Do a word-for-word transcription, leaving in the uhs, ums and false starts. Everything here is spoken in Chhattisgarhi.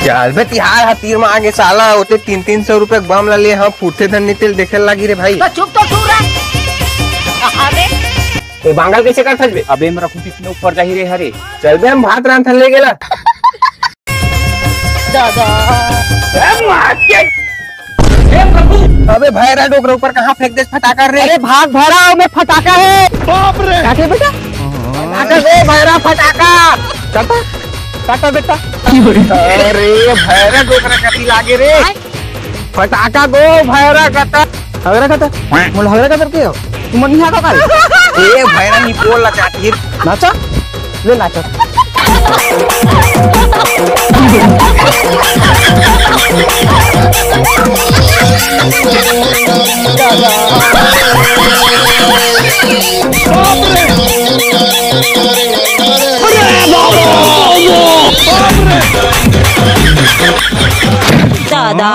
चल बे, तिहार ह तीर म आगे साला, ओते तीन तीन सौ रुपया के बम ला ले, हम फूटथे धन्नी तेल देखे लागी रे भाई। तो चुप तो तू रह। अबे ए बांगल कैसे कर थस बे? अबे मेरा कुटी इतने ऊपर जाही रे हरे। चल बे, हम भात रांधन ले गेला। दादा। ए मार के। ए प्रभु। अबे भैरा डोकरा ऊपर कहाँ फेंक देस फटाका रे? अरे भाग भैरा, ओमे फटाका हे। बाप रे। काटे बेटा? फटाका दे भैरा, फटाका। काटा, काटा बेटा। अरे भैरा डोकरा कति लागे रे। फटाका गो भैरा कता। हगरा कता? मोला हगरा कता के हो? तू मन नहीं हाका काल? ए भैरा नी बोल ला चाहती। नाचा? ले नाचा। दादा।